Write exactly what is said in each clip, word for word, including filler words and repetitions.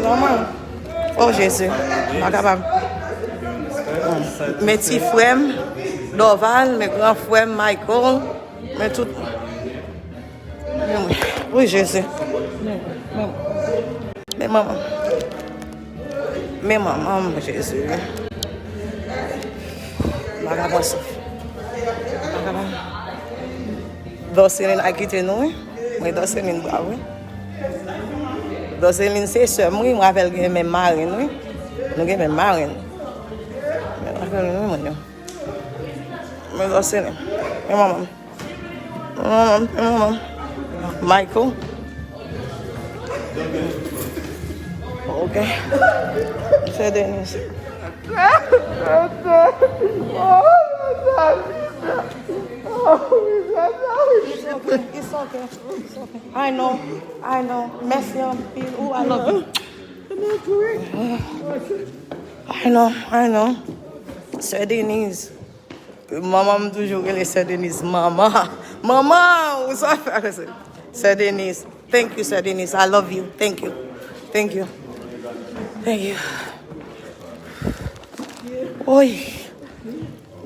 Manman. Oh, Jezi. M pa kapab. Men ti frè m, Dorval, men gran frè m, Michael, men tout. Men wi, Jezi. Men manman. Men manman, Jezi. M pa ka pran souf. M pa kapab. Dorceline a kite nou, wi. Mwen, Dorceline, brav, wi. Dorceline se sè m, wi. Mwen avè l gen menm marenn, wi. Nou gen menm marenn. Men avè l, wi, mwen yo. Men Dorceline. Men manman. Men manman, men manman. Michael. Ok. Sè Denise. It's okay, it's okay, it's okay. I know, I know. Mèsi anpil. Ooh, I love you. I know, I know. Sè Denise. Manman m toujou rele Sè Denise manman. Manman, ou sa fè ak Sè Denise. Thank you, Sè Denise. I love you. Thank you. Thank you. Thank you. Oy.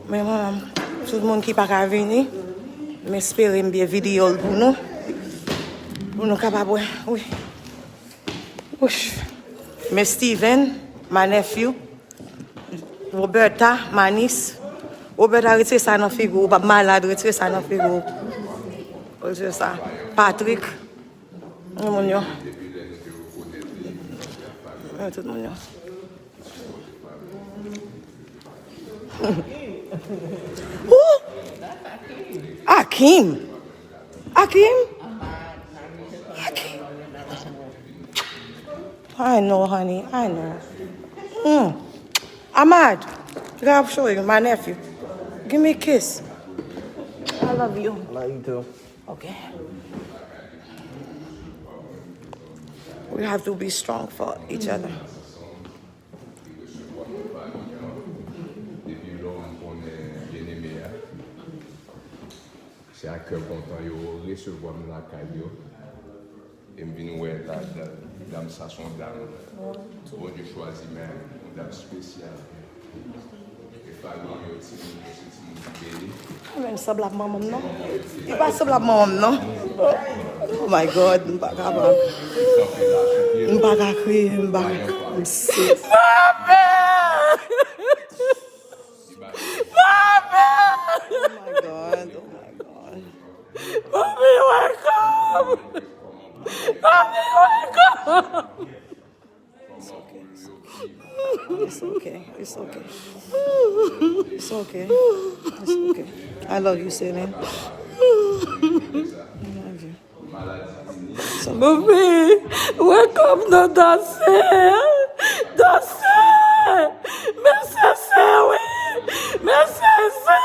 Men manman, tout moun ki pa ka vini, m espere m byen videyo l pou nou. Pou nou kapab wè. Wi. Wouch. Men Steven, my nephew. Roberta, Manis. Roberta, retire sa nan figi w. Ou p ap malad, retire sa nan figi w. Retire sa. Patrick. Tout moun yo. Tout moun yo. Ooh! Akeem! Akeem! Akeem! I know, honey. I know. Mm. Ahmad, grab show you, my nephew. Give me a kiss. I love you. Love you too. Okay. We have to be strong for each other. Depi lè m konnen byeneme a, se ak kè kontan yo resevwa m lakay yo. E m vin wè la, la, dam sa se yon dam Bondye chwazi, men yon dam espesyal. E fanmi yo, timoun yo, se timoun ki beni. Li menm sanble ak manman m, non? Li pa sanble ak manman m, non? Oh my God, m pa kapab. M pa ka kriye, m pa ka. M se. Manman! Manman! Oh my God, oh my God. Mommy, wake up! Mommy, wake up! It's okay. It's okay. It's okay. It's okay. It's okay. I love you, Celine. I love you. Mommy, wake up non, Dorcé. Dorcé! Mesye, se wi! Mesye, se!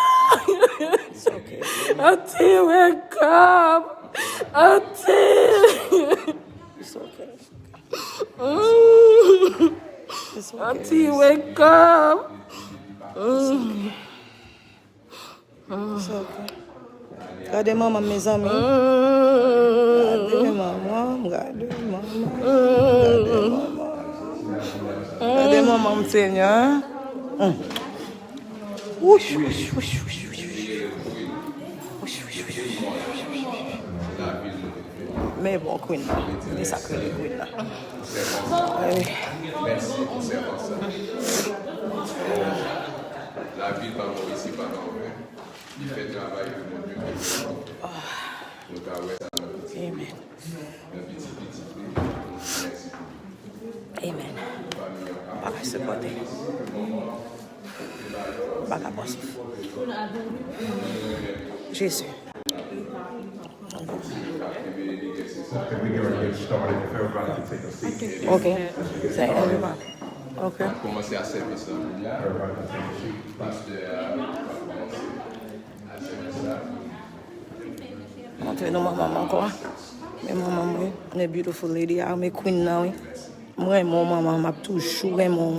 It's okay. Auntie, wake up! Auntie! It's okay. Mm. It's okay. Auntie, wake up! Mm. It's okay. Gade manman m, mezanmi. Mm. Gade manman m, gade manman m, gade manman m. Gade manman m, Senyè. Mm. Wouch, wouch, wouch, wouch, wouch. Wouch, wouch, wouch, wouch. Men bon, Queen nan. Men sa k rele Queen nan. Wi. Mèsi pou sèvans la. Lavi pa Moris, se pa anven. Li fè travay pou Bondye. Nou ka wè sa nan piti. Amen. Nan piti piti li. Mèsi pou li. Amen. Fami an. M pa ka sipòte. M pa ka pran souf. Jezi. Okay, we gonna get started. If everybody can take a seat. Okay. Say everybody. Okay. Kòmanse a sèvis la. Everybody can take a seat. Pastè a kòmanse a sèvis la. Montre nou manman m ankò. Men manman m, wi. The beautiful lady a, men queen nan, wi. Mwen renmen w, manman, m ap toujou renmen w.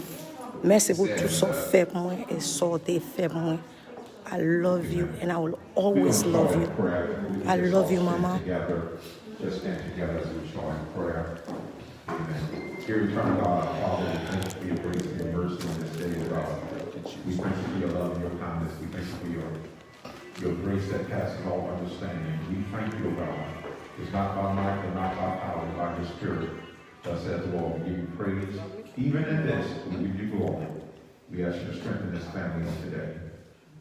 Mèsi pou tout sa w fè pou mwen e sa w te fè pou mwen. I love you and I will always love you. I love you, mama. Amen. Dear eternal God, our Father, we thank you for your grace and your mercy on this day, O God. We thank you for your love and your kindness. We thank you for your, your grace that passes all understanding. We thank you, O God. It's not by might and not by power, but by your Spirit. Thus says the Lord, we give you praise. Even in this, we give you glory. We ask you to strengthen this family on today.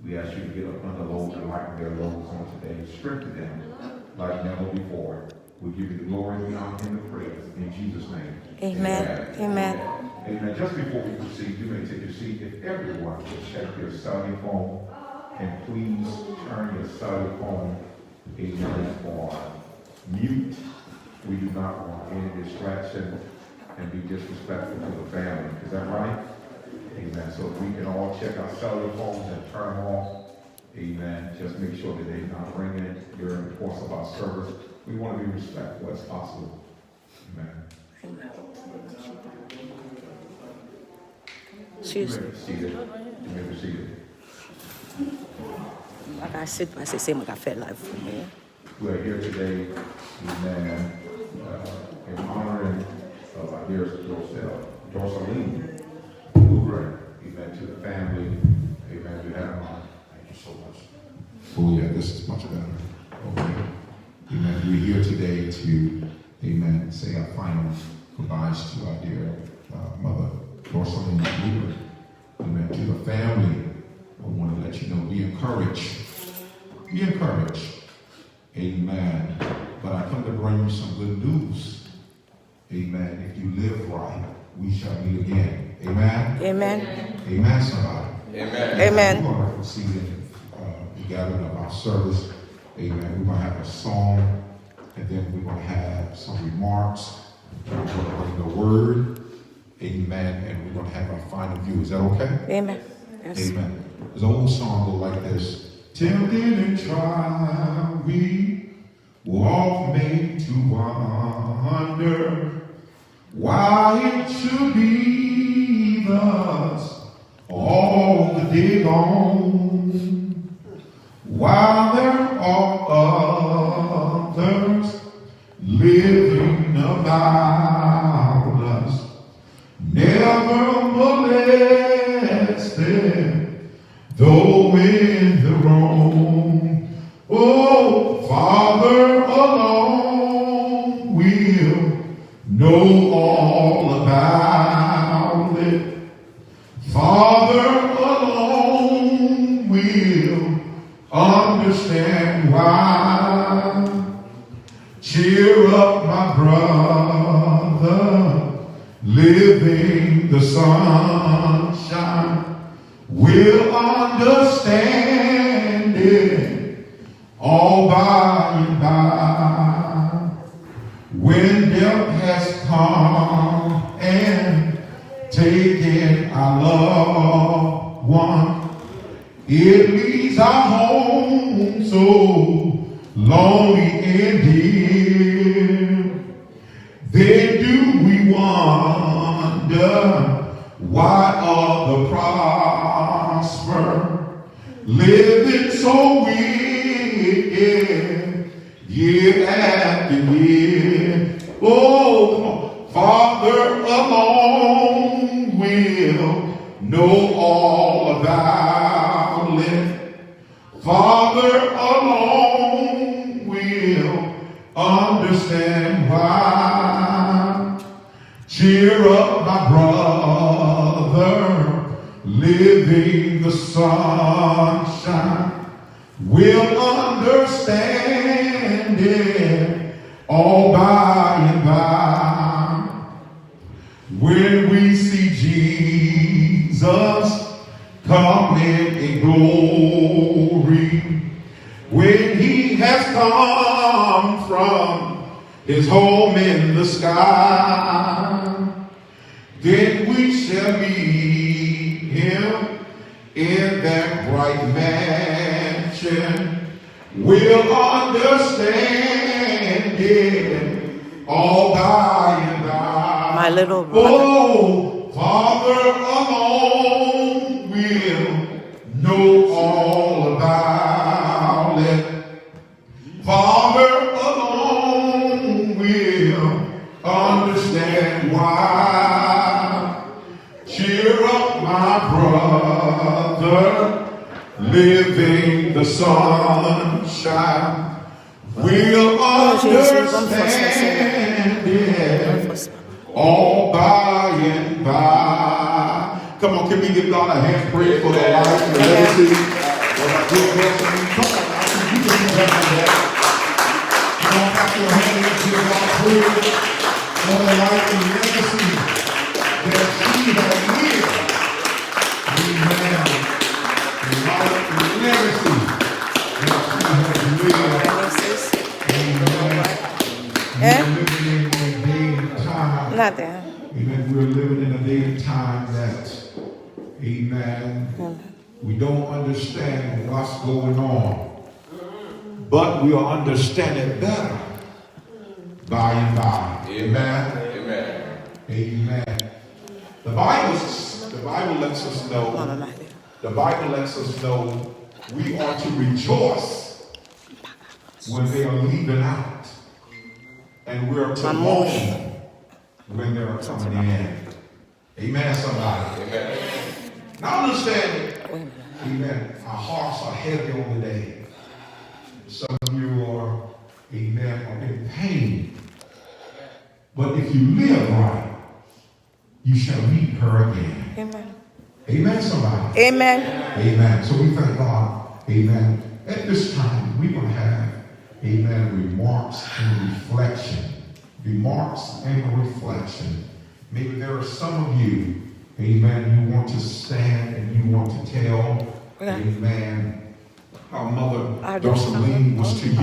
We ask you to get up under the load and lighten their loads on today. Strengthen them like never before. We give you the glory, the honor, and the praise in Jesus' name. Amen. Amen. Amen. Amen. Just before we proceed, you may take your seat. If everyone would check your cellular phone, and please turn your cellular phone, amen, on mute. We do not want any distraction and be disrespectful to the family. Is that right? Amen. So if we can all check our cellular phones and turn them off. Amen. Just make sure that they're not ringing during the course of our service. We want to be respectful as possible. Amen. Amen. You may be seated. You may be seated. M pa ka sit paske se mwen k ap fè live pou mwen. We are here today, amen, uh, in honoring of our dearest Dorcel, Dorceline Lubrand, amen, to the family, amen, you have mine. Thank you so much. Oh, yeah, this is much better. Okay. Amen. We're here today to, amen, say our final goodbyes to our dear uh, mother, Dorceline Lubrand. Amen. To the family, I want to let you know, be encouraged. Be encouraged. Amen. But I come to bring you some good news. Amen. If you live right, we shall meet again. Amen. Amen. Amen, somebody. Amen. Amen. We're going to proceed in uh, the gathering of our service. Amen. We're going to have a song, and then we're going to have some remarks. We're going to bring the word. Amen. And we're going to have our final view. Is that okay? Amen. Yes. Amen. There's an old song go like this. Tempted and tried, we were all made to wonder why it should be thus all the day long. While there are others living about us, never molested, though in the wrong. Oh, Father alone will know all about it. Father alone will understand why. Cheer up, my brother, living the sunshine. We'll understand it all by and by. When death has come and taken our loved one, it leaves our home so lonely and dim. Then do we wonder why other prosper, living so wicked year after year? Oh, Father alone will know all about it. Father alone will understand why. Cheer up, my brother, living the sunshine. We'll understand it all by and by. When we see Jesus coming in glory, when he has come from his home in the sky, then we shall meet him in that bright mansion. We'll understand it all by and by. My little brother. Oh, Father alone will know all about it. Father alone will understand Living the sunshine. We'll Oh, Jezi, ban m fòs, Senyè. Ban m fòs, papa. All by and by. Come on, can we give God a hand praise for the life and the legacy of our dear Nelson? Come on, I think you can do better than that. Come on, clap your hands, give God praise for the life and legacy that she has lived. Amen. Life and legacy that she has lived. Amen. We're living in a day and time. Amen. We're living in a day and time that, amen, we don't understand what's going on, but we'll understand it better by and by. Amen. Amen. Amen. The Bible, the Bible lets us know. The Bible lets us know we are to rejoice when they are leaving out, and we are to mourn when they are coming in. Amen, somebody. Amen. Now understand, amen, our hearts are heavy on the day. Some of you are, amen, are in pain. But if you live right, you shall meet her again. Amen. Amen, somebody. Amen. Amen. So we thank God. Amen. At this time, we're going to have, amen, remarks and reflection. Remarks and reflection. Maybe there are some of you, amen, you want to stand and you want to tell, amen, how Mother Dorsaline was to you.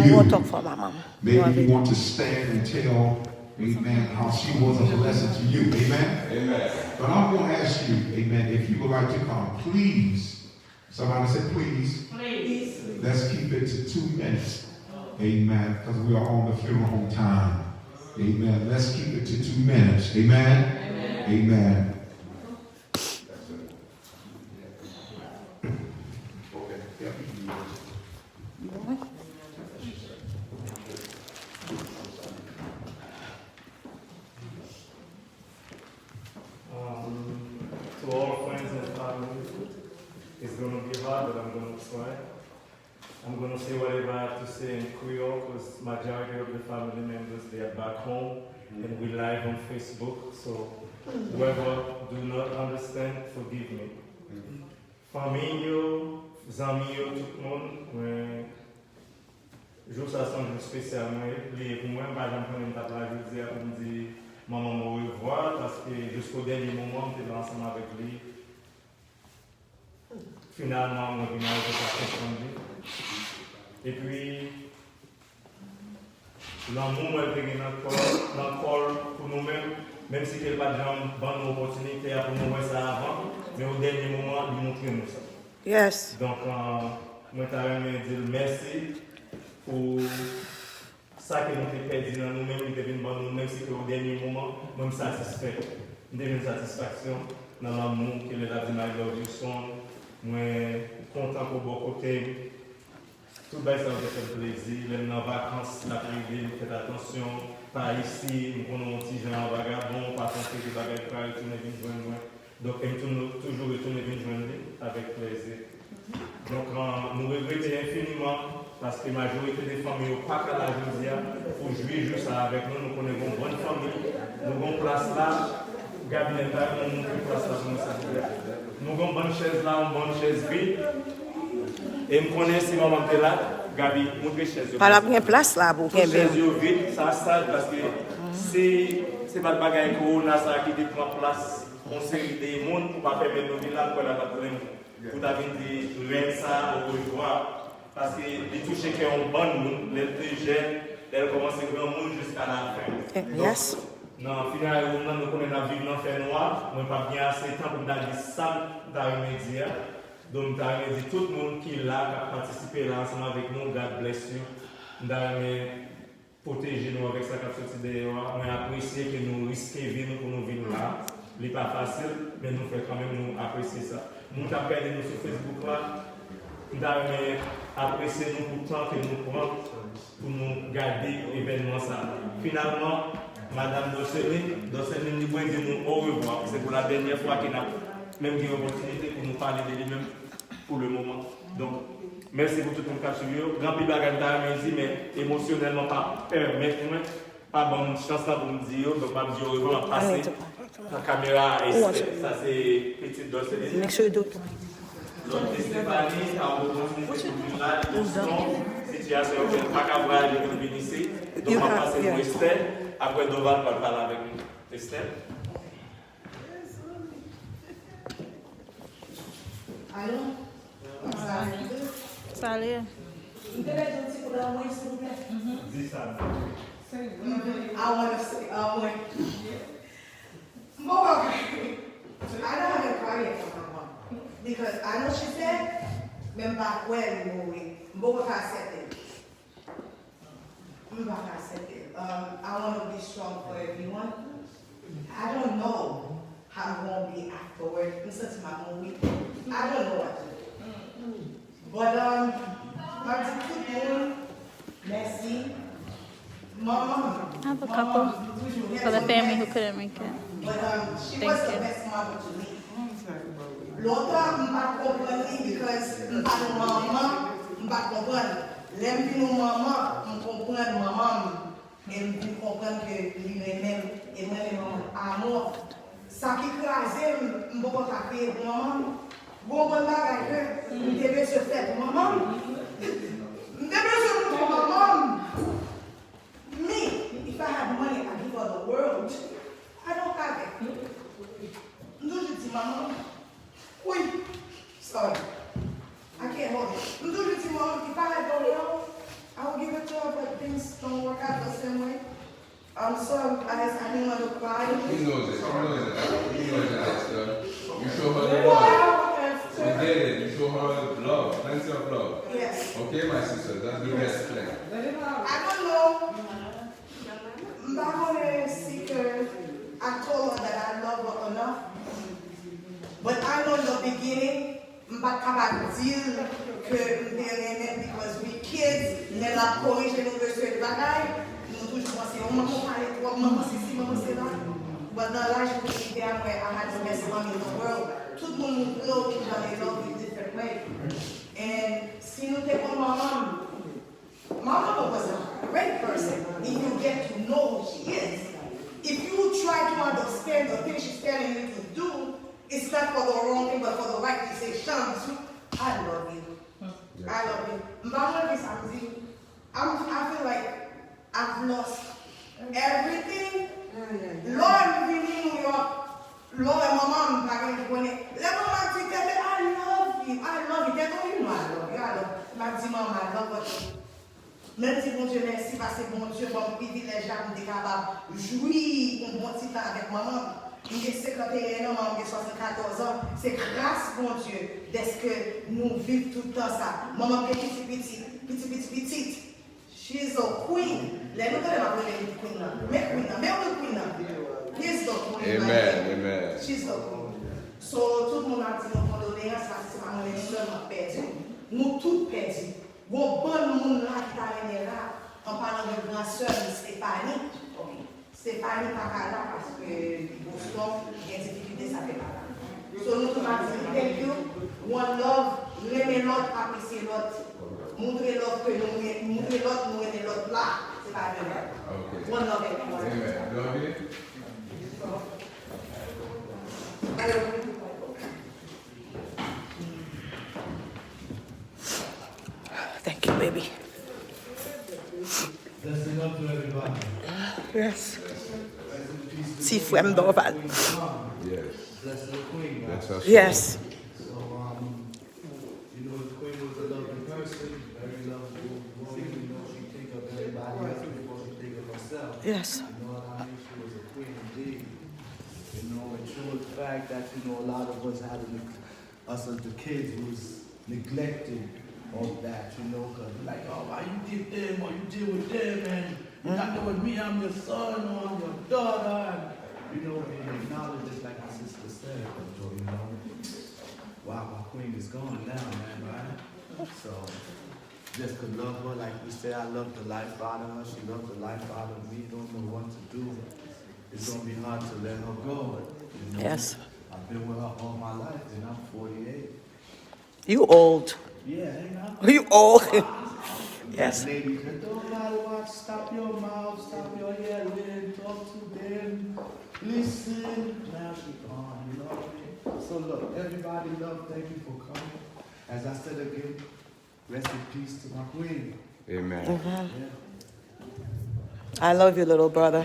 Maybe you want to stand and tell, amen, how she was a blessing to you. Amen? Amen. But I'm going to ask you, amen, if you would like to come, please. Somebody say, please. Please. Let's keep it to two minutes. Amen. Because we are on the funeral home time. Amen. Let's keep it to two minutes. Amen. Amen. Amen. Um, to all friends and family, it's gonna be hard, but I'm gonna try. I'm gonna say whatever I have to say in Creole, 'cause majority of the family members, they are back home, and we live on Facebook, so whoever do not understand, forgive me. Fanmi yo, zanmi yo, tout moun, mwen, jou sa se yon jou espesyal, mwen, li ye pou mwen, m pa janm konnen m t ap la jodi a pou m di manman m orevwa, paske jisko dènye moman, m te la ansanm avèk li. Finalman, mwen vin arive pa konprann li. Epi, lanmou mwen te gen nan kò l, nan kò l pou nou menm, menm si ke l pa t janm ban nou opòtinite a pou nou wè sa avan, men o dènye moman, li montre nou sa. Yes. Donk, euh, mwen ta renmen di l mèsi pou sa ke nou te pèdi nan nou menm, li te vin ban nou, menm si ke o dènye moman, mwen m satisfè. M te jwenn satisfaksyon nan lanmou ke lè l ap di m I love you son, mwen kontan ke w bò kote m. Tout bagay sa yo te fè m plezi. Lè m nan vakans, l ap rele m, fèt atansyon, pa isi, m konnen w ti jan vagabon, pa panse ke bagay pou ka retounen vin jwenn mwen. Donk, e m tou-, toujou retounen vin jwenn li avèk plezi. Donk, an, nou regrete enfiniman, paske majorite de fanmi yo pa ka la jodi a pou jwi jou sa avèk nou. Nou konnen gon bann fanmi, nou gon plas la. Gaby, lè m ta renmen w montre plas la pou mwen, silvouplè. Nou gon bann chèz la, yon bann chèz vid. E m konnen si manman m te la, Gaby, montre chèz yo. Pa l ap gen plas la pou w kenbe. Tout chèz yo vid, sa sad, paske si se pa t bagay kowona sa ki te pran plas yon seri de moun pou pa pèmèt nou vin la, m kwè l ap ap renmen pou ta vin di rèn sa orevwa, paske li touche kè yon bann moun lè l te jèn, lè l kòmanse granmoun jiska lafen. Donk, nan fineray moun nan, nou konnen n ap viv nan fènwa, mwen p ap gen ase tan pou m ta di sa m ta renmen di a. Donk, m ta renmen di tout moun ki la, k ap patisipe la ansanm avèk nou, God bless you. M ta renmen pwoteje nou avèk sa k ap soti dèyè yo a. Mwen apresye ke nou riske vi nou pou nou vin la. Li pa fasil, men nou fè kanmenm, nou apresye sa. Moun k ap gade nou sou Facebook la, m ta renmen apresye nou pou tan ke nou pran pou nou gade evènman sa. Finalman, Madanm Dorceline, Dorceline li mwen di nou orevwa. Se pou la dènyè fwa ke n ap menm gen opòtinite pou nou pale de li menm. pou le moman. Donk, mèsi pou tout moun k ap swiv yo. Gen anpil bagay m ta renmen di, men emosyonèlman pa pèmèt mwen, pa ban m chans la pou m di yo. Donk, m ap di yo orevwa, m ap pase nan kamera a Esther. Sa se pitit Dorceline. Lòt Estefani, sa yon opòtinite pou vin la, li gen yon sitiyasyon yo fè l pa ka vwayaj, li vin isit. Donk, m ap pase pou Esther. Apre, Doval pral pale avèk nou. Esther? Alo? Kòman sa va? Salut. M te mèt yon ti kou nan mwen, silvouplè. Di sa. I wanna say, uh, mwen. M poko, I don't have a quiet for my mom. Because I know she said, men m pa kwè li mouri. M poko ka aksepte. M pa ka aksepte. Um, I want to be strong for everyone. I don't know how I'm gonna be afterward. M santi m ap mouri. I don't know what to do. But, um, m ap di tout moun mèsi. Manman, I have a couple for the family who couldn't make it. But, um, she was the best mother to me. Lontan, m pa t konprann li because m pa t yon manman, m pa t konprann. Lè m vin yon manman, m konprann manman m. E m vin konprann ke li renmen m. E m renmen manman m. Amò, sa ki kraze m, m poko ka peye pou manman m. Gon bon bagay ke m te bezwen fè pou manman m. M te bezwen montre manman m. Me, if I had money, I'd give her the world. I don't have it. M toujou di manman m, wi, sorry. I can't hold it. M toujou di manman m, if I had the world, I would give it to her, but things don't work out the same way. I'm sorry, guys, I didn't want to cry. She knows it. She knows it. You know it, Esther. You show her the love. You get it. You show her love. Plenty of love. Yes. Okay, my sister. That's the best thing. I don't know. M pa konnen si ke I told her that I love her enough. But I know in the beginning, m pa t kapab di l ke m te renmen l because we kids, lè l ap korije nou de seri de bagay, nou toujou panse, oh, manman pale twòp, manman sesi, manman sela. But nan laj matirite a mwen, I had the best mommy in the world. Tout moun montre w kijan they love you different way. And si nou te konn manman m, My mama was a great person. If you get to know who she is, if you try to understand the things she's telling you to do, it's not for the wrong thing, but for the right decisions. I love you. I love you. M pa konnen ki sa m di. I'm, I feel like I've lost everything. Lè m vini New York, lè manman m pa gen ki konnen. Lè manman di tete, I love you, I love you. Tete, you know I love you, I love you. M ap di manman, I love you. Men m di Bondye mèsi paske Bondye ban m privilèj la pou m te kapab jwi yon bon ti tan avèk manman m. M gen senkanteyen an, manman m gen swasannkatòz an. Se gras Bondye dèske nou viv tout tan sa. Manman m gen pitit pitit, pitit pitit pitit. She's a queen. Lè nou tande m ap rele li queen nan. Men queen nan, men real queen nan. He's the queen right there. Amen, amen. She's the queen. So, tout moun ap di nou kondoleyans paske se pa mwen menm sèlman k pèdi. Nou tout pèdi. Gon bann moun la ki ta renmen la, an palan de gran sè m, Stephanie. Ok. Stephanie pa ka la paske li Boston, gen difikilte, sa fè pa la. So, nou tout ap di thank you, one love, renmen lòt, apresye lòt, montre lòt ke nou re-, montre lòt nou renmen lòt la, se pa de lòt. Ok. One love everyone. Amen. Love you. Thank you, baby. Blessing up to everybody. Yes. Ti frè m Dorval. Yes. Bless the queen. That's her. Yes. So, um, you know, the queen was a loving person, very lovable woman. You know, she take up everybody else before she take up herself. Yes. You know what I mean? She was a queen indeed. You know, and true to the fact that, you know, a lot of us had an us as the kids was neglected of that, you know, 'cause like, oh, why you give them or you deal with them and you're not with me, I'm your son or I'm your daughter. And, you know, and acknowledge, just like my sister said, you know, wow, my queen is gone now, man, right? So, just to love her, like we say, I love the life out of her. She loved the life out of me. Don't know what to do. It's gonna be hard to let her go. You know? Yes. I've been with her all my life, and I'm forty-eight. You old. Yeah, hang out. You old. Yes. Ladies, don't gotta watch. Stop your mouth, stop your yelling, talk to them. Listen. Now she gone, you know what I mean? So look, everybody love, thank you for coming. As I said again, rest in peace to my queen. Amen. Yeah. I love you, little brother.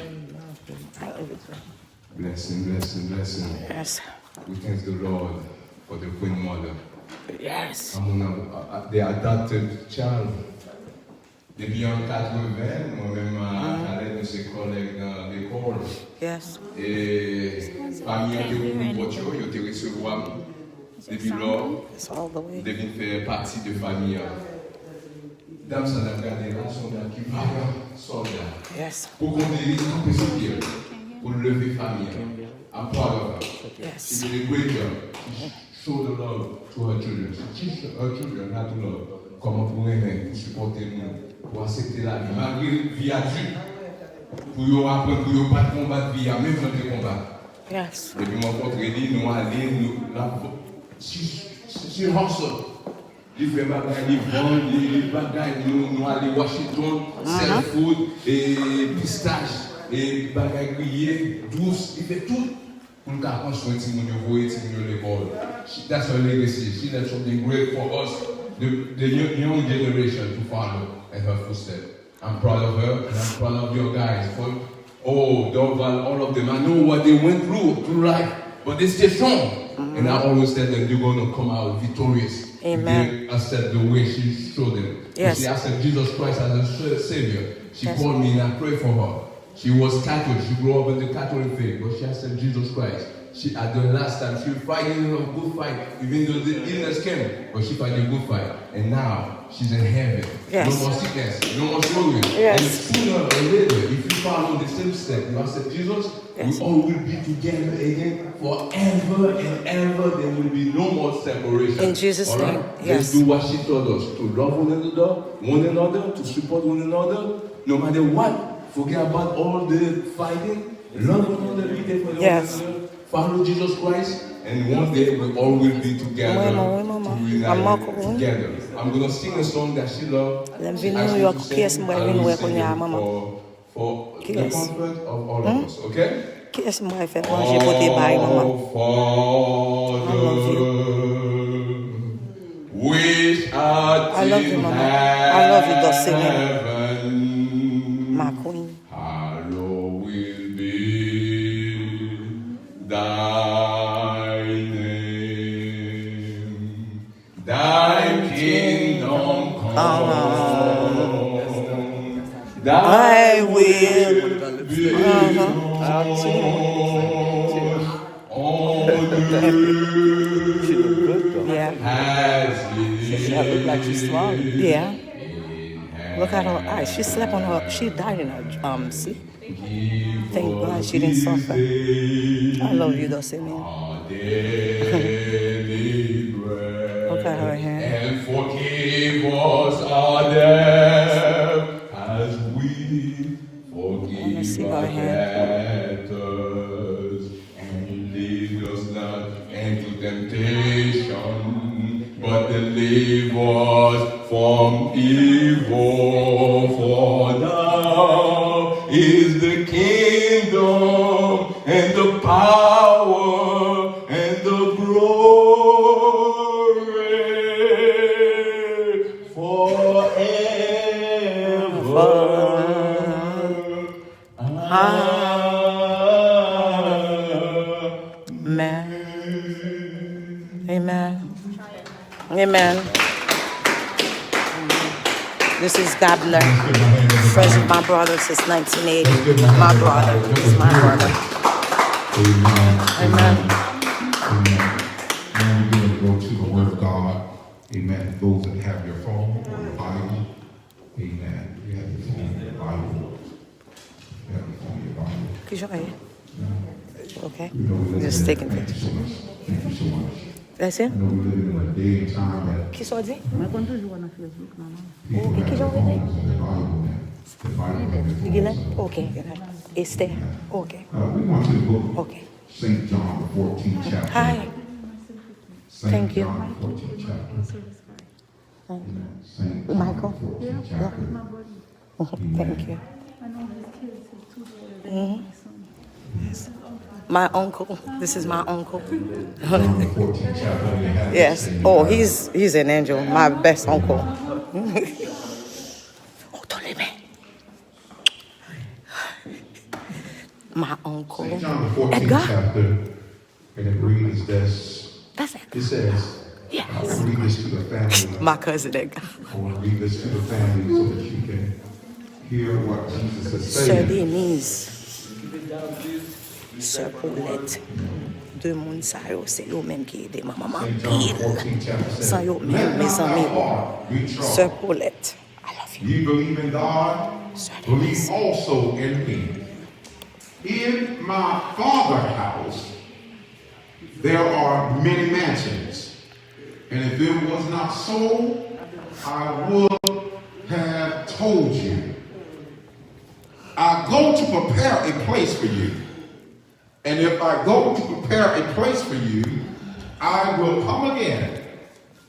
I love you too. Blessing, blessing, blessing. Yes. We thank the Lord for the Queen Mother. Yes. I'm one of uh, uh, the adopted child. Depi an katreven, mwen menm ak Khaled, nou se kòlèg nan lekòl. Yes. E fanmi an te ouvri pòt yo, yo te resevwa m. Depi lò, m te vin fè pati de fanmi an. Dam sa n ap gade la, se yon dam ki vayan, sòlda. Yes. Pou kote li, kanpe sou pye l, pou l leve fanmi an. I'm proud of her. Yes. She did a great job. She sh- show the love to her children. She teach her children how to love. Kòman pou renmen, pou sipòte moun, pou aksepte lavi, malgre vi a di, pou yo aprann, pou yo bat konbat vi a, menm jan te konbat. Yes. Depi m rankontre li, nou ale, nou, la, she, she, she hustle. Li fè bagay, li vann, li, li bagay, nou, nou ale Washington, sell food, e pistach, e bagay griye, dous, li fè tout pou l ka pran swen timoun yo, voye timoun yo lekòl. She, that's her legacy. She left something great for us, the, the young, young generation to follow in her footsteps. I'm proud of her, and I'm proud of your guys. For, oh, Dorval, all of them. I know what they went through, through life, but they stay strong. And I always tell them, you're gonna come out victorious. Amen. If they accept the way she showed them. Yes. If they accept Jesus Christ as a sa- Savior. She called me and I pray for her. She was Catholic. She grew up in the Catholic faith, but she accepted Jesus Christ. She, at the last time, she fighting a good fight, even though the illness came, but she fight a good fight. And now, she's in heaven. Yes. No more sickness, no more sorrow. Yes. And sooner or later, if you follow the same step, you accept Jesus, we all will be together again forever and ever. There will be no more separation. In Jesus' name, yes. Let's do what she told us, to love one another, one another, to support one another, no matter what. Forget about all the fighting. Love one another, be there for one another. Yes. Follow Jesus Christ, and one day we all will be together to reunite together. I'm gonna sing a song that she love. She asked me to sing. I will sing it for, for the comfort of all of us, okay? Kiyès m pral fè manje pote bay manman? All Father, which art in heaven, my queen. Hallowed be thy name. Thy kingdom come. Thy will be done on earth as it is in heaven. Look at her eyes. She slept on her, she died in her um, sleep. Thank God she didn't suffer. I love you, Dulcine. Look at her hand. And forgive us our debt as we forgive our debtors. And lead us not into temptation, but deliver us from evil. For thou is the kingdom and the power and the glory forever. Amen. Amen. Amen. This is Gabler. Friends of my brother since nineteen eighty. My brother. He's my brother. Amen. Amen. Amen. Now we're going to go to the Word of God. Amen. Those that have your phone or your Bible. Amen. You have your phone, your Bible. You have your phone, your Bible. Ki jan ye? Okay. You know, we live in, just taking pictures. Thank you so much. Thank you so much. That's it? I know we live in a day and time that people have their phones and their Bible and their Bible on their phones. Okay. Esther. Okay. Uh, we want you to go to Saint John, the fourteenth chapter. Hi. Thank you. Thank you. Michael? Yeah. Thank you. My uncle. This is my uncle. Yes. Oh, he's he's an angel. My best uncle. Oh, don't leave me. My uncle. Saint John, the fourteenth Edgar? Chapter, and it reads this. That's Edgar. It says, yes. I want to read this to the family. My cousin Edgar. I want to read this to the family so that you can hear what Jesus is saying. Sœur Denise. Sœur Paulette. De moun sa yo, se yo menm ki ede manman m anpil. San yo menm, mezanmi. Sœur Paulette, I love you. Ye believe in God, believe also in me. In my Father's house there are many mansions. And if it was not so, I would have told you. I go to prepare a place for you. And if I go to prepare a place for you, I will come again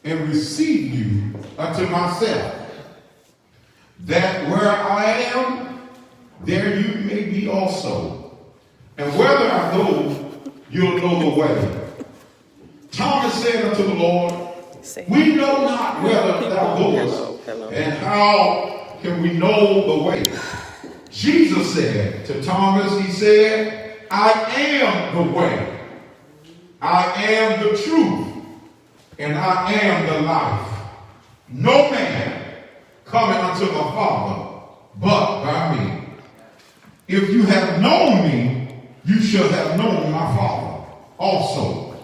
and receive you unto myself, that where I am, there you may be also. And whether I go, you'll know the way. Thomas said unto the Lord, we know not whither thou goest, and how can we know the way? Jesus said to Thomas, he said, I am the way, I am the truth, and I am the life. No man cometh unto the Father but by me. If you have known me, you should have known my Father also.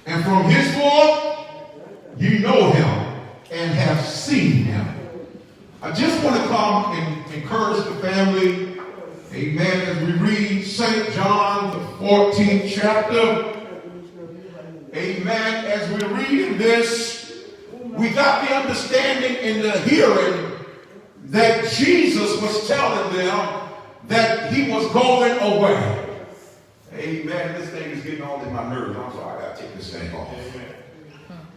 And from henceforth, you know him and have seen him. I just want to come and encourage the family. Amen. As we read Saint John, the fourteenth chapter. Amen. As we read in this, we got the understanding and the hearing that Jesus was telling them that he was going away. Amen. This thing is getting all in my nerves. I'm sorry, I gotta take this thing off.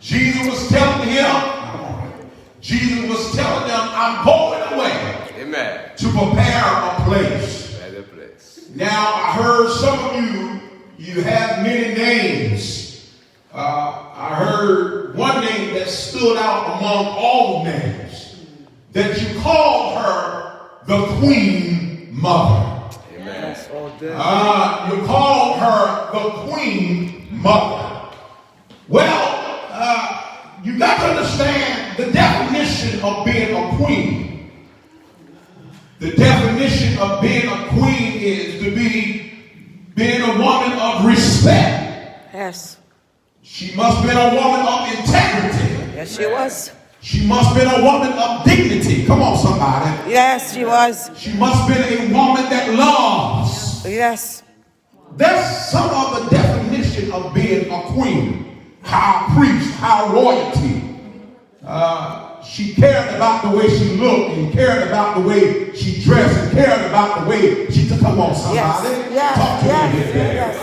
Jesus was telling him, Jesus was telling them, I'm going away Amen. To prepare a place. Better place. Now, I heard some of you, you have many names. Uh, I heard one name that stood out among all names, that you called her the Queen Mother. Amen. Uh, you called her the Queen Mother. Well, uh, you got to understand the definition of being a queen. The definition of being a queen is to be being a woman of respect. Yes. She must have been a woman of integrity. Yes, she was. She must have been a woman of dignity. Come on, somebody. Yes, she was. She must have been a woman that loves. Yes. That's some of the definition of being a queen. High priest, high royalty. Uh, she cared about the way she looked and cared about the way she dressed and cared about the way she took. Come on, somebody. Yes, yes, talk to yes, me here. Yes.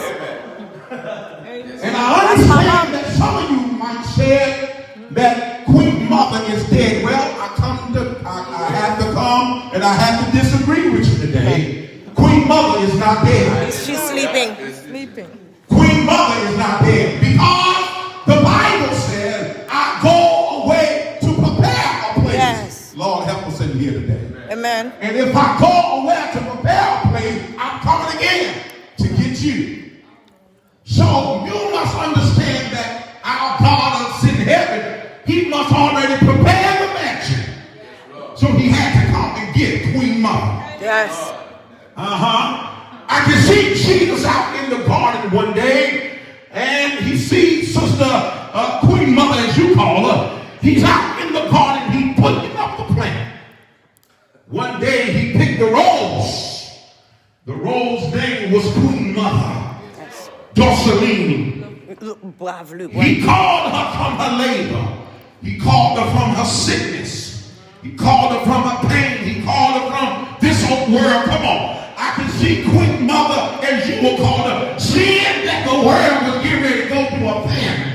And I understand that some of you might say that Queen Mother is dead. Well, I come to, I, I have to come and I have to disagree with you today. Queen Mother is not dead. She's sleeping. Sleeping. Queen Mother is not dead because the Bible says, I go away to prepare a place. Yes. Lord, help us in here today. Amen. And if I go away to prepare a place, I'm coming again to get you. So you must understand that our God that's in heaven, he must already prepare the mansion. So he had to come and get Queen Mother. Yes. Uh-huh. I can see Jesus out in the garden one day, and he sees Sister uh, Queen Mother, as you call her. He's out in the garden, he putting up the plant. One day he picked the rose. The rose name was Queen Mother, Dorceline. He called her from her labor. He called her from her sickness. He called her from her pain. He called her from this old world. Come on. I can see Queen Mother, as you will call her, seeing that the world was getting ready to go through a famine.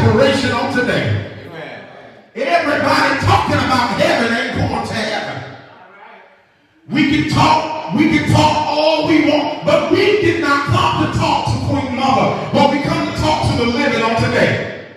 Declaration on today. Everybody talking about heaven ain't going to heaven. We can talk, we can talk all we want, but we did not come to talk to Queen Mother, but we come to talk to the living on today.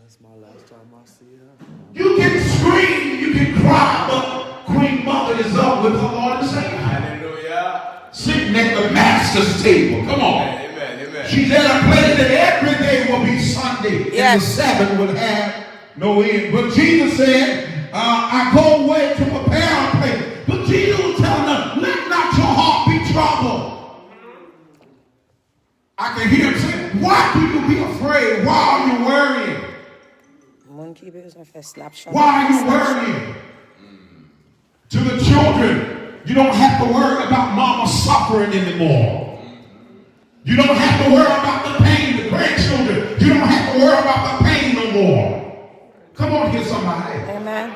That's my last time I see her. You can scream, you can cry, but Queen Mother is up with her Lord and Savior. Hallelujah. Sitting at the master's table. Come on. Amen. Amen. She's at a place that every day will be Sunday, and the Yes. Sabbath would have no end. But Jesus said, uh, I go away to prepare a place. But Jesus was telling them, let not your heart be troubled. I can hear him say, why do you be afraid? Why are you worrying? Moun ki bezwen fè snapshot. Why are you worrying? To the children, you don't have to worry about mama suffering anymore. You don't have to worry about the pain, the grandchildren. You don't have to worry about the pain no more. Come on here, somebody. Amen.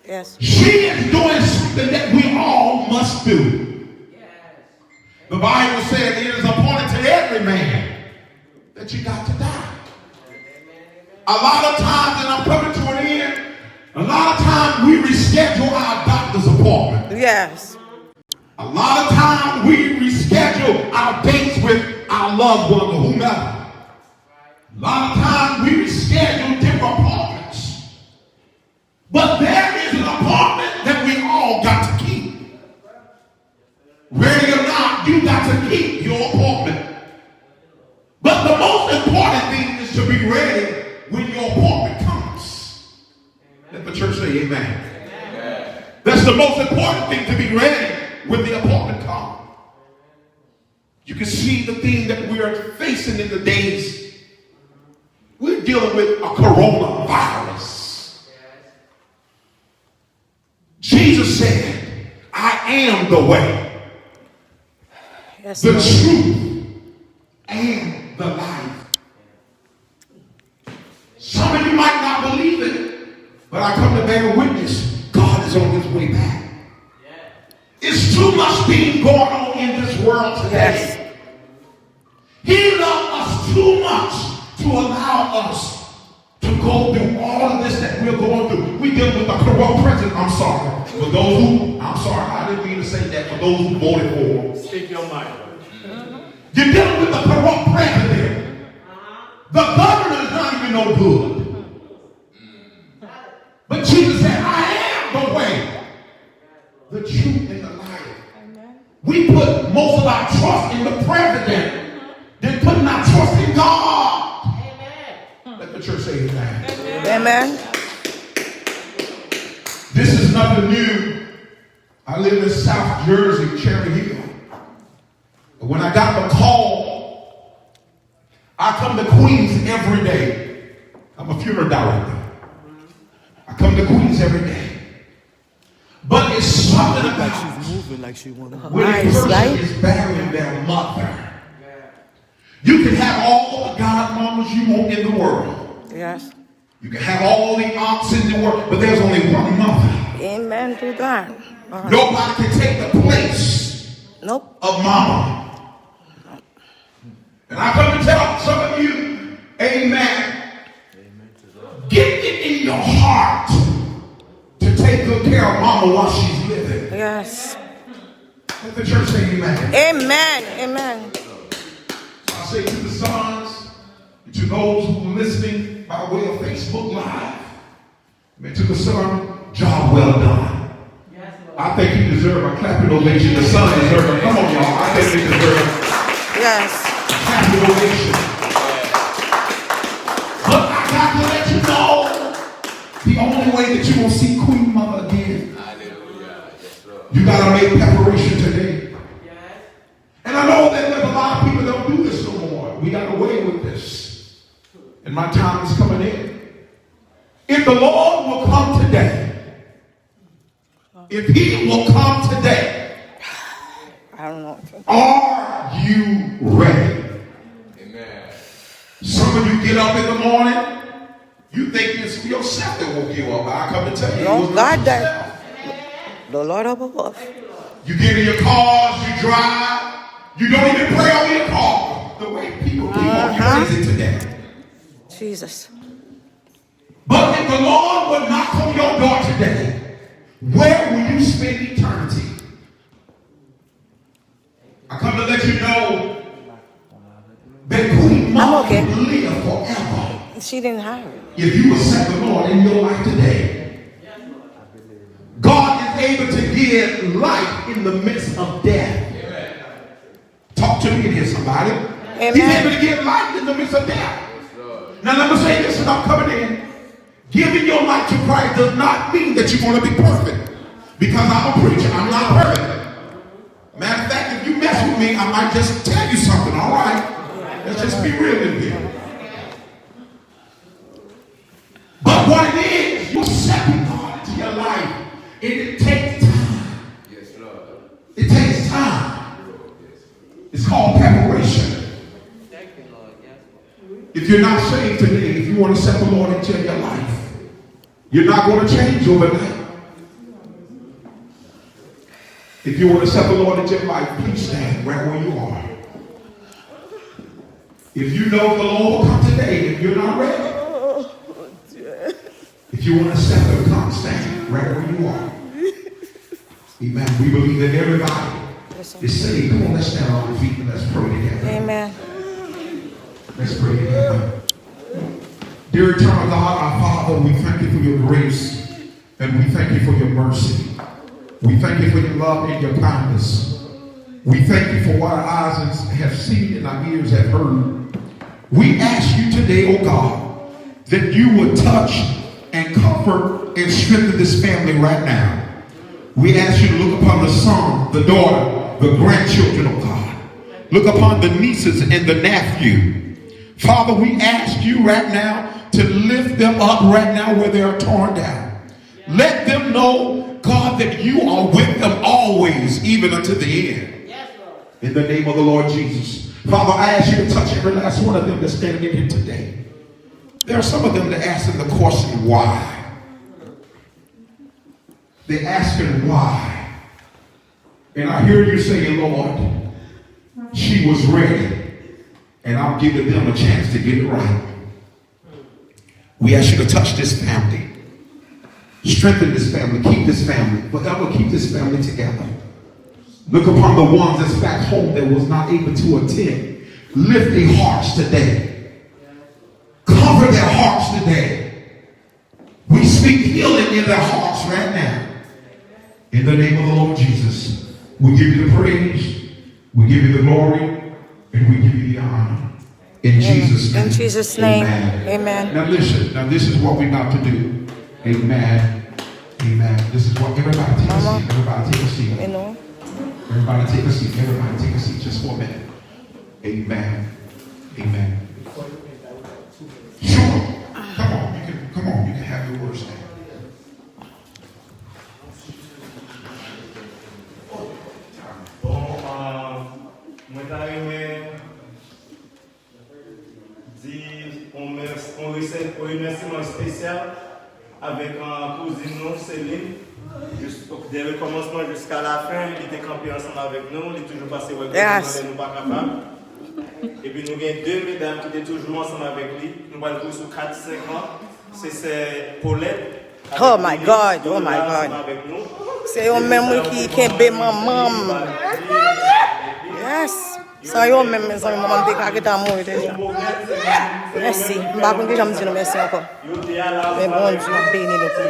Yes. She is doing something that we all must do. The Bible said it is appointed to every man that you got to die. A lot of times, and I'm coming to an end, a lot of times we reschedule our doctor's appointment. Yes. A lot of times we reschedule our dates with our loved one or whomever. A lot of times we reschedule different appointments. But there is an appointment that we all got to keep. Ready or not, you got to keep your appointment. But the most important thing is to be ready when your appointment comes. Let the church say amen. That's the most important thing, to be ready when the appointment comes. You can see the thing that we are facing in the days. We're dealing with a coronavirus. Jesus said, I am the way, Yes, the Lord. truth, and the life. Some of you might not believe it, but I come to bear witness. God is on his way back. It's too much things going on in this world today. Yes. He loved us too much to allow us to go through all of this that we're going through. We dealing with a corrupt president. I'm sorry. For those who, I'm sorry, I didn't mean to say that. For those who voted for him. Speak your mind. You're dealing with a corrupt president. The governor is not even no good. But Jesus said, I am the way, the truth, and the life. We put most of our trust in the president than putting our trust in God. Let the church say amen. Amen. This is nothing new. I live in South Jersey, Cherry Hill. And when I got the call, I come to Queens every day. I'm a funeral director. I come to Queens every day. But it's something Like about she's moving like she wanna. when a Nice, person right? is burying their mother. You can have all the godmamas you want in the world. Yes. You can have all the aunts in the world, but there's only one mother. Amen to that. Uh, Nobody can take the place nope. of mama. And I come to tell some of you, amen. Get it in your heart to take good care of mama while she's living. Yes. Let the church say amen. Amen. Amen. So I say to the sons, and to those who are listening by way of Facebook Live, amen, to the son, job well done. I think he deserve a clapping ovation. The son deserve a, come on, y'all. I think they deserve Yes. a clapping ovation. But I got to let you know, the only way that you will see Queen Mother again, you got to make preparation today. And I know that there's a lot of people that don't do this no more. We got away with this. And my time is coming in. If the Lord will come today, if he will come today, I don't know. Are you ready? Amen. Some of you get up in the morning, you think it's yourself that woke you up. I come to tell you, it No, was not God yourself. The Lord above. You get in your cars, you drive, you don't even pray over your car. The way people, people are Uh-huh. crazy today. Jesus. But if the Lord would knock on your door today, where will you spend eternity? I come to let you know that Queen Mom okay. Can live forever. She didn't have it. If you accept the Lord in your life today, God is able to give life in the midst of death. Talk to me in here, somebody. Amen. He's able to give life in the midst of death. Now let me say this, and I'm coming in. Giving your life to Christ does not mean that you're going to be perfect. Because I'm a preacher, I'm not perfect. Matter of fact, if you mess with me, I might just tell you something, all right? Let's just be real in here. But what it is, you accepting God into your life, and it takes time. Yes, Lord. It takes time. It's called preparation. Thank you, Lord. Yes, Lord. If you're not saved today, if you want to accept the Lord into your life, you're not going to change overnight. If you want to accept the Lord into your life, please stand right where you are. If you know the Lord will come today and you're not ready, if you want to accept Him, come stand right where you are. Amen. We believe that everybody is saved. Come on, let's stand on our feet and let's pray together. Amen. Let's pray together. Dear eternal God, our Father, we thank you for your grace and we thank you for your mercy. We thank you for your love and your kindness. We thank you for what our eyes have seen and our ears have heard. We ask you today, oh God, that you would touch and comfort and strengthen this family right now. We ask you to look upon the son, the daughter, the grandchildren, oh God. Look upon the nieces and the nephew. Father, we ask you right now to lift them up right now where they are torn down. Let them know, God, that you are with them always, even unto the end. In the name of the Lord Jesus. Father, I ask you to touch every last one of them that's standing in here today. There are some of them that are asking the question, why? They're asking why. And I hear you saying, Lord, she was ready. And I'm giving them a chance to get it right. We ask you to touch this family. Strengthen this family. Keep this family. Forever keep this family together. Look upon the ones that's back home that was not able to attend. Lift their hearts today. Cover their hearts today. We speak healing in their hearts right now. In the name of the Lord Jesus, we give you the praise, we give you the glory, and we give you the honor. In Jesus' name. In Jesus' name. Amen. Now listen, now this is what we're about to do. Amen. Amen. This is what, everybody take a seat. Everybody take a seat. You know? Everybody take a seat. Everybody take a seat just for a minute. Amen. Amen. Sure. Come on, you can come on, you can have your words now. Bon, mwen ta renmen di yon remèsiman espesyal avèk kouzin nou Celine. Depi kòmansman jiska lafen, li te kanpe ansanm avèk nou, li toujou pase wè kouzin nou lè nou pa kapab. Epi nou gen de medam ki te toujou ansanm avèk li. Nou pral kouri sou kat, senk an. Se sè Paulette. Oh my God, oh my God. Se yo menm wi ki kenbe manman m. Yes. San yo menm, mezanmi, manman m te ka gentan mouri deja. Mèsi. M pa konn kijan m di nou mèsi ankò. Men Bondye ap beni nou pou.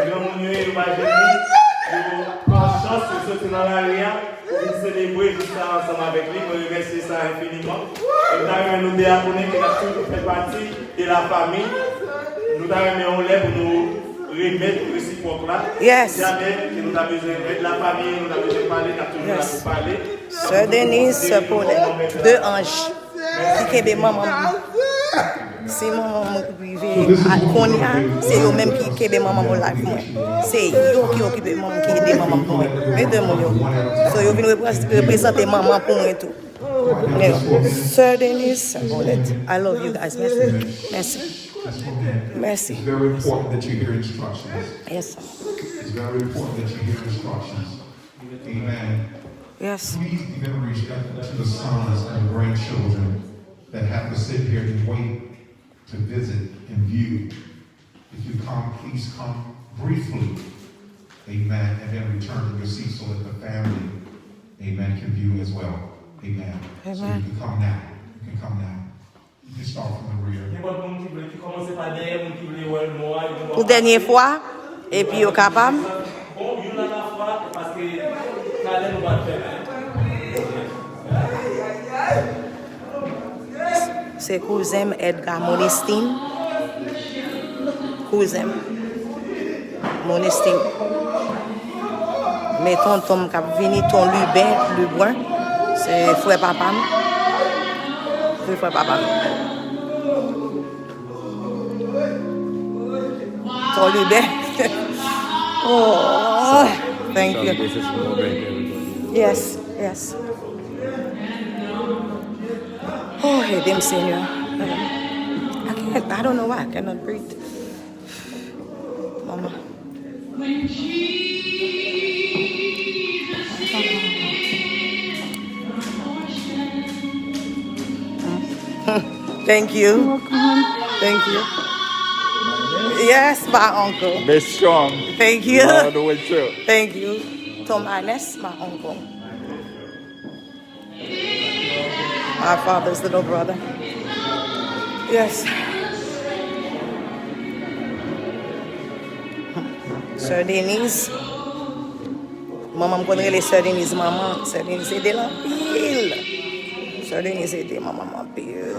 Pou vin selebre jou sa ansanm avèk li, mwen remèsye sa enfiniman. E m ta renmen nou de a konnen ke n ap toujou fè pati de la famille. Nou ta renmen yon lè pou nou remèt resipwòk la. Yes. Jamè ke nou ta bezwen rèd la famille, nou ta bezwen pale, n ap toujou la pou pale. Sè Denise, sè Paulette, de anj ki kenbe manman m. Si manman m rive a kounye a, se yo menm ki kenbe manman m olay pou mwen. Se yo ki okipe manman m, ki ede manman m pou mwen. Men de moun yo. So yo vin reprezante manman pou mwen tou. Sè Denise, Paulette, I love you guys. Mèsi. Mèsi. Mèsi. It's very important that you hear instructions. Yes, sir. It's very important that you hear instructions. Amen. Yes. Please even reach out to the sons and the grandchildren that have to sit here and wait to visit and view. If you come, please come briefly. Amen. And then return to your seat so that the family, amen, can view as well. Amen. So you can come now. You can come now. You can start from the rear. Nenpòt moun ki vle, ki kòmanse pa dèyè, moun ki vle wè mò a, yo gen dwa pase. Pou dènye fwa, epi yo kapab. Bon, youn alafwa, paske talè nou pa t fè. Se kouzen m Edgar Monestin. Kouzen m Monestin. Men tonton m k ap vini, ton Liben, Lebrun. Se frè papa m. Se frè papa m. Ton Liben. Oh, thank you. Yes, yes. Oh, ede m, Senyè. I can't, I don't know why I cannot breathe. Mama. Thank you. Thank you. Yes, my uncle. Be strong. Thank you. All the way through. Thank you. Tom Ernest, my uncle. My father's little brother. Yes. Sè Denise. Manman m konn rele Sè Denise manman. Sè Denise ede l anpil. Sè Denise ede manman m anpil.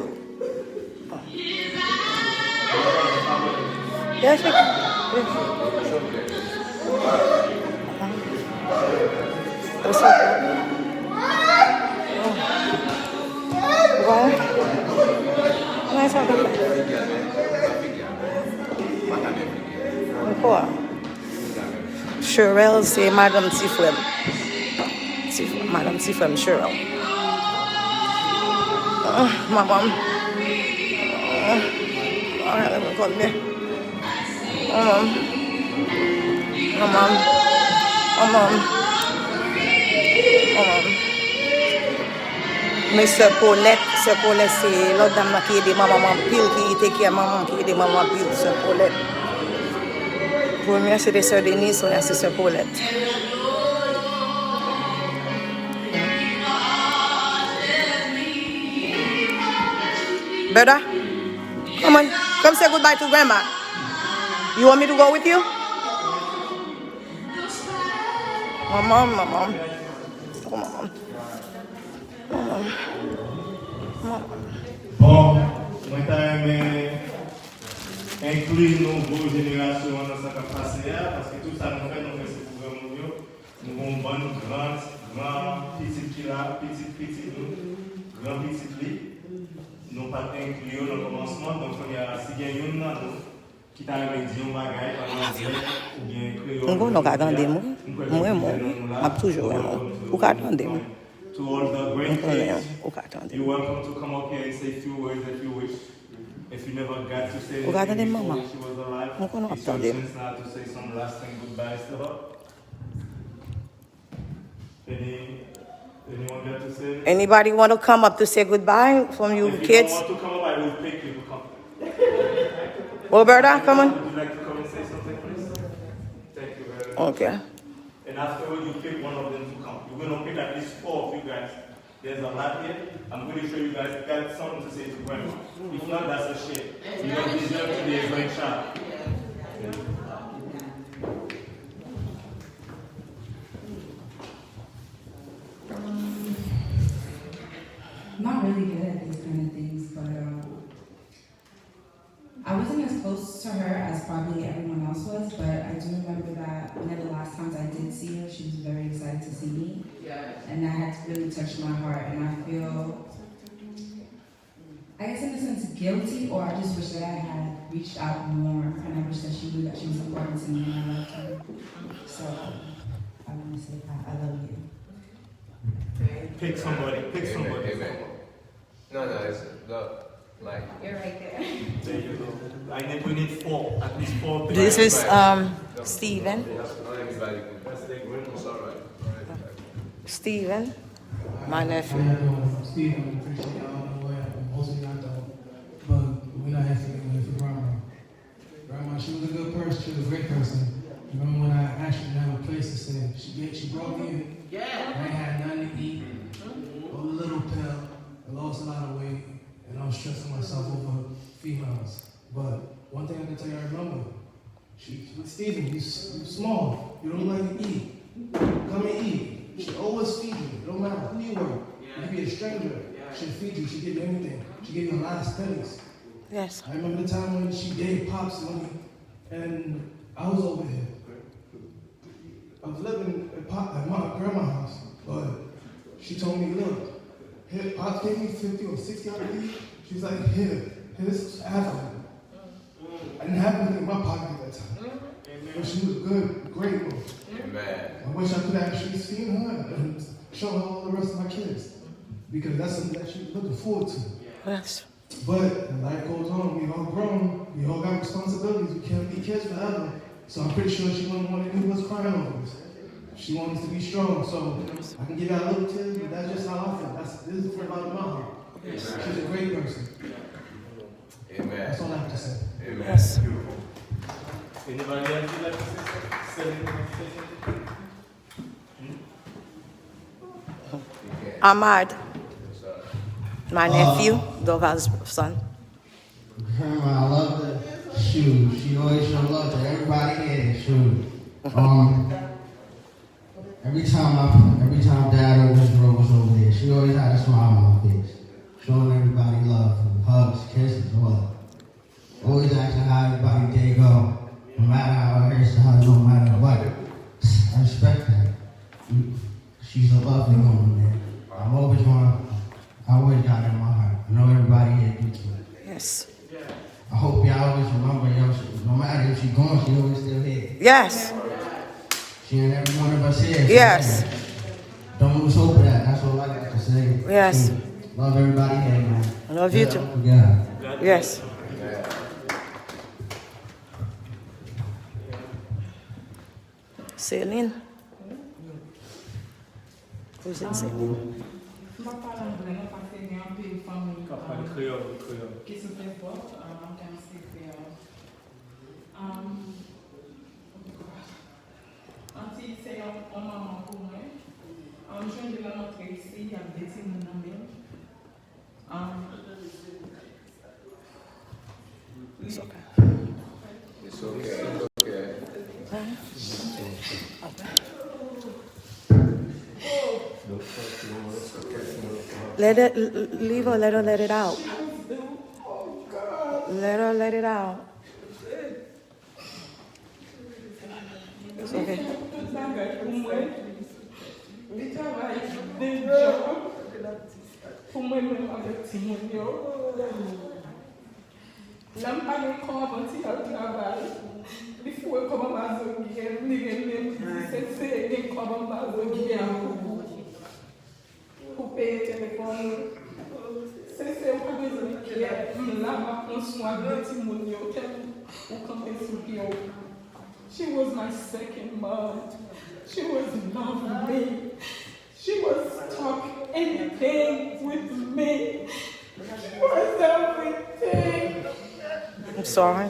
Yes, we can. It's okay. Oh. Why? Why is that okay? Pourquoi? Cherelle, se madanm ti frè m. Ti, madanm ti frè m, Cherelle. Ah, manman m. Ah, ah, mwen konn byen. Manman m. Manman m. Manman m. Manman m. Men sè Paulette, sè Paulette se lòt dam nan ki ede manman m anpil, ki take care manman, ki ede manman anpil, sè Paulette. Premye se te sè Denise, kounye a se sè Paulette. Bertha, come on, come say goodbye to grandma. You want me to go with you? Manman, manman. Oh, manman. Bon, mwen ta renmen enkli nouvo jenerasyon an nan sa k ap pase a, paske tout sa nou fè, nou fè se pou granmoun yo. Nou gen yon bann gran, gran pitit ki la, pitit pitit nou, gran pitit li. Nou pa t enkli yo nan kòmansman, donk kounye a, si gen youn nan nou, ki ta renmen di yon bagay, pale anglè oubyen kreyòl, m konnen w ka tande m, wi. M renmen w, wi. M ap toujou renmen w. Ou ka tande m. M konnen w ka tande m. Ou ka tande m, manman? M konnen w ap tande m. Any, anyone got to say? Anybody want to come up to say goodbye from you kids? If you don't want to come up, I will pick you to come. Roberta, come on. Would you like to come and say something, please? Thank you very much. Okay. And afterward, you pick one of them to come. We're gonna pick at least four of you guys. There's a lot here. I'm pretty sure you guys got something to say to grandma. If not, that's a shame. You don't deserve to be a grandchild. I'm not really good at these kind of things, but um, I wasn't as close to her as probably everyone else was, but I do remember that one of the last times I did see her, she was very excited to see me. And that had really touched my heart, and I feel, I guess, in a sense, guilty, or I just wish that I had reached out more, and I wish that she knew that she was important to me and I loved her. So, I want to say that I love you. Pick somebody, pick somebody. Amen. No, no, it's the mic. You're right there. There you go. I need, we need four, at least four people. This is, um, Steven. Steven, my nephew. Steven, appreciate, I don't know what happened. Mostly I don't, but we not asking She was a good person. She was a great person. Remember when I asked her to have a place to stay? She gave, she brought me in. I ain't had nothing to eat. A little pale. I lost a lot of weight, and I was stressing myself over females. But one thing I can tell you, I remember. She, Steven, you, s- you small. You don't like to eat. Come and eat. She always feed you. It don't matter who you were. You could be a stranger. She'll feed you. She'll give you anything. She'll give you the last pennies. Yes. I remember the time when she gave Pops money, and I was over here. I was living at, Pop, at my grandma's house, but she told me, look, here, Pops gave me fifty or sixty, I believe. She was like, here, here's half of it. I didn't have money in my pocket at that time. But she was good, great mom. I wish I could have actually seen her and show her all the rest of my kids. Because that's something that she's looking forward to. Yes. But life goes on. We all grown. We all got responsibilities. We can't be kids forever. So I'm pretty sure she wouldn't want to do what's crying over us. She wants us to be strong. So I can give y'all a little tip, but that's just how I feel. That's this is about my heart. She's a great person. Amen. That's all I have to say. Amen. Yes. Beautiful. Anybody else would like to say something? Send anything? Ahmad, my nephew, Doval's son. Grandma, I love the shoes. She always show love to everybody here. Shoes. Um, every time I, every time Dad always drove us over there, she always had a smile on her face, showing everybody love, hugs, kisses, all that. Always asking how everybody day go, no matter how it hurts, how no matter what. I respect that. She's a lovely woman, man. I'm always gonna, I always got her in my heart. I know everybody here do too. Yes. I hope y'all always remember, yo, she, no matter if she gone, she always still here. Yes. She and every one of us here. Yes. Don't lose hope of that. That's all I got to say. Yes. Love everybody here, man. I love you too. Yeah. Yes. Celine. Kouzin Celine. M pa pale anglè non, paske gen anpil fanmi, k ap pale kreyòl, wi, kreyòl, ki sou Facebook, um, I'm gonna speak there. Um, Anti se yon, yon manman pou mwen. Um, jwenn de lè m antre isi, y ap de timoun nan men m. Um, It's okay. It's okay. It's okay. Let it, l- l- leave her, let her let it out. Let her let it out. It's okay. Tout bagay pou mwen. Li travay de djòb pou mwen menm avèk timoun yo. Lè m pa gen kòb, anti al travay. Li foure kòb anba zo Guy, li rele m, li di, "Sese, gen kòb anba zo Guy a pou ou." Pou peye telefòn ou. Sese, ou pa bezwen enkyèt. M la, m ap pran swen de timoun yo, kèt ou kanpe sou pye w. She was my second mom. She was loving me. She was talk anything with me. She was everything. I'm sorry.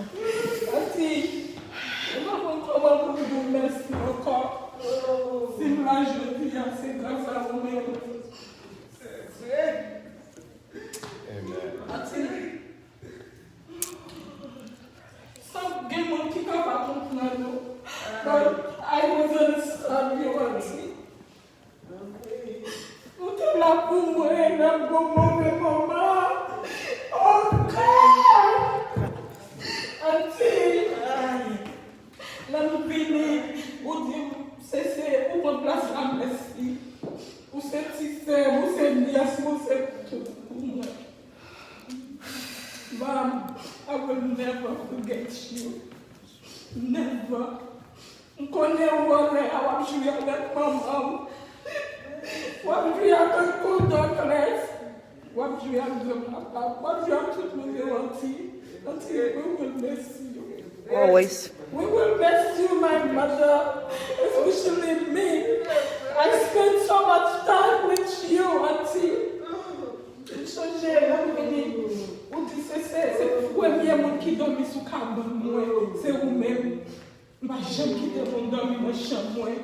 Anti, ou pa konn kòman pou m di w mèsi ankò. Si m la jodi a, se gras a ou menm. Amen. Anti, sa gen moun ki ka pa konprann ou. But I was understand you, Anti. Ou te la pou mwen nan bon move moman. Oh God! Anti, lè m vini, ou di m, Sese, ou pran plas la, mèsi. Ou se ti sè m, ou se nyès m, ou se tout pou mwen. Mom, I will never forget you. Never. M konnen ou wè lè a w ap jwe avèk manman w. W ap jwe avèk Tonton Clef. W ap jwe ak granpapa. W ap jwe ak tout moun yo, Anti. Anti, we will miss you. Always. We will miss you, my mother, especially me. I spend so much time with you, Anti. M sonje lè m vini, ou Se, se, se premye moun ki dòmi sou kabann mwen, se ou menm. M pa janm kite moun dòmi nan chanm mwen.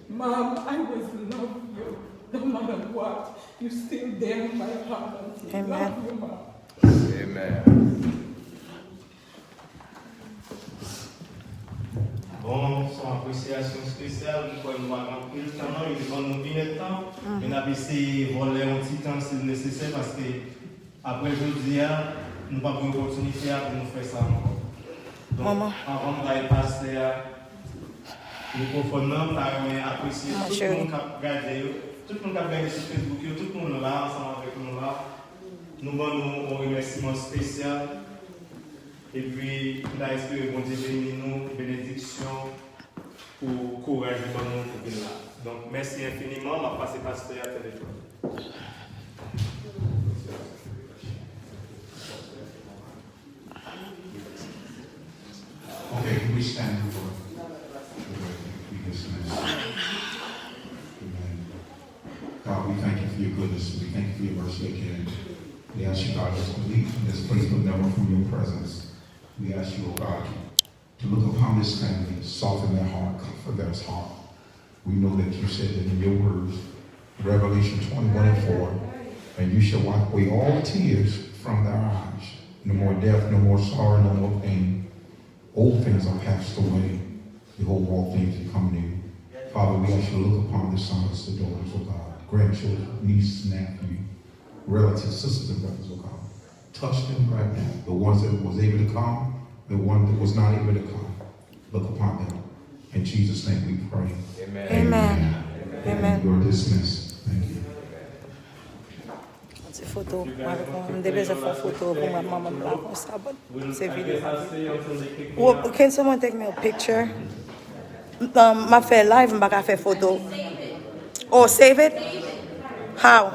Mom, I always love you. No matter what, you still there in my heart. Amen. Love you, Mom. Amen. Bon, se yon apresyasyon espesyal. M kwè nou pa gen anpil tan, non, li te ban nou inèdtan. Men n ap eseye vòlè yon ti tan si l nesesè, paske apre jodi a, nou p ap gen opòtinite a pou nou fè sa ankò. Donk, anvan m bay pastè a mikwofòn nan, m ta renmen apresye tout moun k ap gade yo, tout moun k ap gade sou Facebook yo, tout moun la ansanm avèk nou la. Nou ban nou yon remèsiman espesyal. Epi, m ta espere Bondye beni nou, benediksyon pou kouraj li ban nou pou vin la. Donk, mèsi enfiniman. M ap pase pastè a telefòn. Okay, can we stand for, for the dismissal? Amen. God, we thank you for your goodness. We thank you for your mercy again. We ask you, God, as we leave from this place, but never from your presence. We ask you, oh God, to look upon this family, soften their heart, comfort their heart. We know that you said that in your words, Revelation twenty-one and four, and you shall wipe away all tears from their eyes. No more death, no more sorrow, no more pain. Old things are passed away. Behold, all things become new. Father, we ask you to look upon the sons, the daughters, oh God, grandchildren, nieces, nephew, relatives, sisters, and brothers, oh God. Touch them right now. The ones that was able to come, the one that was not able to come. Look upon them. In Jesus' name we pray. Amen. Amen. Amen. You're dismissed. Thank you. Yon ti foto. Mwen, m te bezwen fè yon foto pou mwen, manman m la konsa, but se vide. Well, can someone take me a picture? Um, m ap fè live, m pa ka fè foto. Oh, save it? How?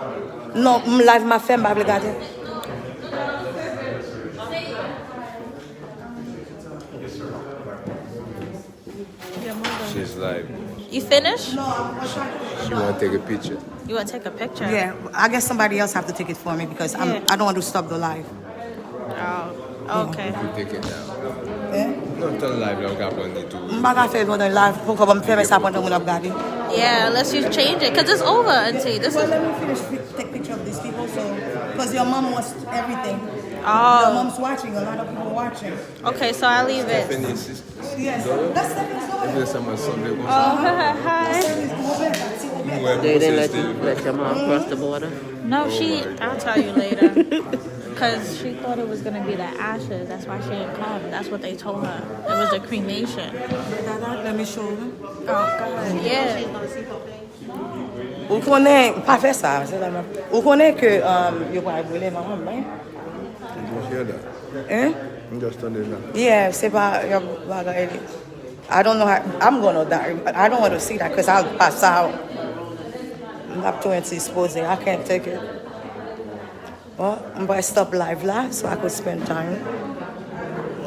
Non, m live m ap fè, m pa vle gade. She's live. You finish? She wanna take a picture. You wanna take a picture? Yeah, I guess somebody else have to take it for me because I'm, yeah. I don't want to stop the live. Oh, okay. You can take it down. Eh? Non, tan live la, ou ka pran li tou. M pa ka fè pandan live, poko ban m fè sa pandan moun ap gade. Yeah, unless you change it, 'cause it's over, auntie. This is. Well, let me finish, take picture of these people, so, 'cause your mom wants everything. Oh. Your mom's watching, a lot of people watching. Okay, so I leave it. Stephanie, sis. Yes, that's Stephanie's daughter. Ebyen sa mwen sanble konsa. Oh, hi. Mwen wè. They didn't let you let your mom cross the border? No, she, I'll tell you later. Because she thought it was going to be the ashes. That's why she didn't come. That's what they told her. It was a cremation. Let me show you. Oh, go ahead. Yeah. Ou konnen, pa fè sa, se tèlman. Ou konnen ke, um, yo pral brule manman m, right? You don't hear that? Hein? M just tande la. Yeah, se pa yon bagay li. I don't know how, I'm gonna die. I don't want to see that 'cause I'll pass out. M ap tou endispoze. I can't take it. Bon, m pral stop live la, so I could spend time.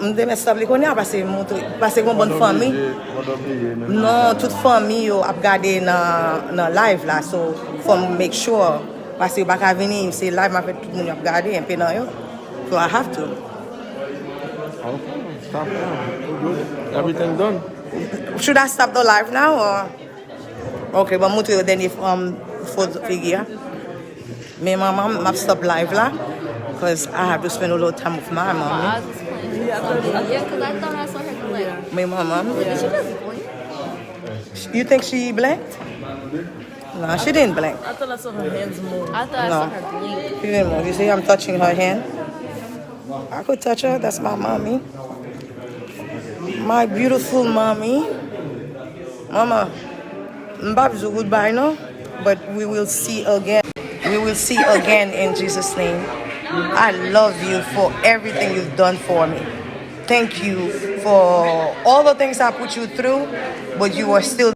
M te mèt stop li kounye a, pase montre, pase gon bann fanmi. Non, tout fanmi yo ap gade nan, nan live la, so fò m make sure. Pase yo pa ka vini, se live m ap fè, tout moun yo ap gade, enpe nan yo. So I have to. Okay, stop now. We good. Everything done. Should I stop the live now, or? Ok, bon, montre yo dènye, um, foto figi a. Men manman m, m ap stop live la, 'cause I have to spend a little time with my mommy. Yeah, 'cause I thought I saw her blink. Men manman m. Did she just blink? You think she blinked? No, she didn't blink. I thought I saw her hands move. I thought I saw her blink. No. She didn't move. You see, I'm touching her hand. I could touch her. That's my mommy. My beautiful mommy. Mama, m p ap di w goodbye, non, but we will see again. We will see again in Jesus' name. I love you for everything you've done for me. Thank you for all the things I put you through, but you are still.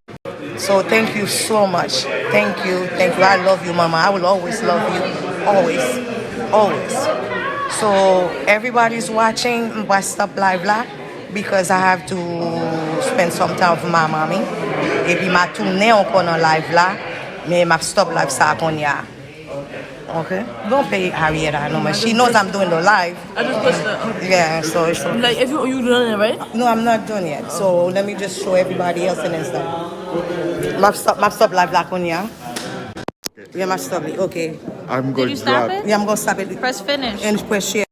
So thank you so much. Thank you, thank you. I love you, mama. I will always love you. Always. Always. So everybody's watching, m pa stop live la because I have to spend some time with my mommy. Epi m a tounen ankò nan live la, men m ap stop live sa a kounye a. Okay? Don't pay Harriet, I know, but she knows I'm doing the live. I just pushed it. Yeah, so it's okay. Like, if you you done it, right? No, I'm not done yet. So let me just show everybody else and then stop. Map stop, map stop live la kounye a. Yeah, map stop it. Okay. I'm Did gonna you stop drop. It? Yeah, I'm gonna stop it. Press finish. And press share.